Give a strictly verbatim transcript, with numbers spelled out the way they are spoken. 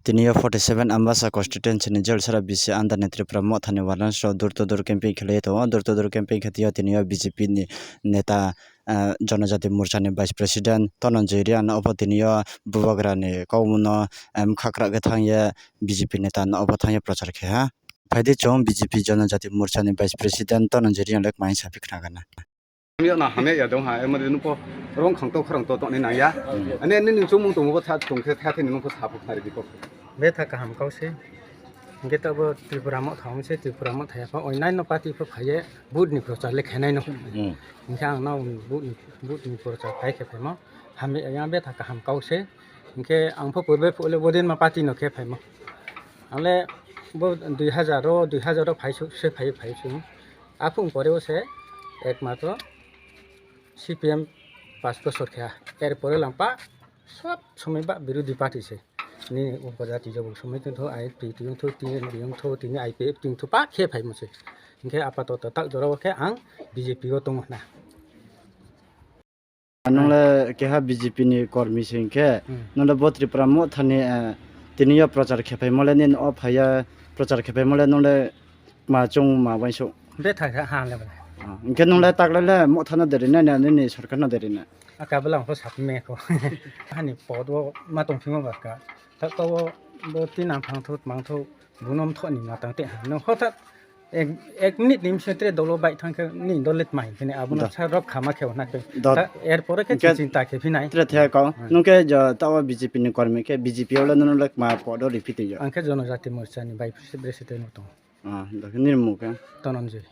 Tini o forty seven Ambasa constituency ni Jolsara B C under ni Tripura Motha ni warners rok door to door campaign khlaiwi tongo. Door to door campaign khe twi o tini o B J P ni neta, ah, Jonojati Morcha ni Vice President Tononjoi Riang no obo tini o Bubagra ni kok no, em, khakra khe thang ye B J P neta no obo thang ye prochar khe ha. Phaidi chwng B J P Jonojati Morcha ni Vice President Tononjoi Riang le mai sa phi khna gana. Hamya na hamya ya dong ha, emre nung po rong khang to kharang to to ni nang ya. Hmm. Ane ni nung chumung tong bo tha tong khe tha khe nung po sa po khari di ko. Betha kaham kau se. Hingke tabo Tripura Motha hwn se, Tripura Motha ya pha onnaino party pha phaiye vote ni prochar le khainai no. Hmm. Hingke ang no vote ni, vote ni prochar phai khe phaimo. Hamya ya betha kaham kau se. Hingke ang pho purbe pho le bodin ma party no khe phaimo. Ang le bo dui hazar ro, dui hazar ro phai su, se phai, phai su. Aphung pore o se ekmatro C P M pas bosor kha. Er pore langpa sob somoi ba birodhi party se. Nini upajati jabuk somoi tong tho, I P F T tong tho, T N P tong tho, tini I P F tong tho, pa khe phai mo se. Hingke apatoto tak jora o khe ang B J P o tongo na. Nung le keha B J P ni kormi se hingke, hmm, nung le bo Tripura Motha ni, eh, tini yo prochar khe phai mo le nini o phai ya prochar khe phai mo le nung le ma chung ma wainso. Betha kha ha le bole. Ah, hingke nung le tak le le Motha no deri na, na nini sorkar no deri na. Aka bwla ang pho sap me ko. Hani pod o ma tong phimo ba ka. Ta ko bo tin ang phang thut mang thut bunom thoni ma tang te. No hothat ek, ek minute ni mse tre dolo bai thang khe ni dole mai kene abo na sa rok khama khe na khe. Dot. Ta er pore khe hingke chinta khe phinai. Tre the ko. Hmm. Nung khe jo ta o B J P ni kormi khe B J P o le nung le ma pod o repeat yo. Ang khe Jonojati Morcha ni bai president no tong. Ah, dakhe nini mung khe? Tononjoi.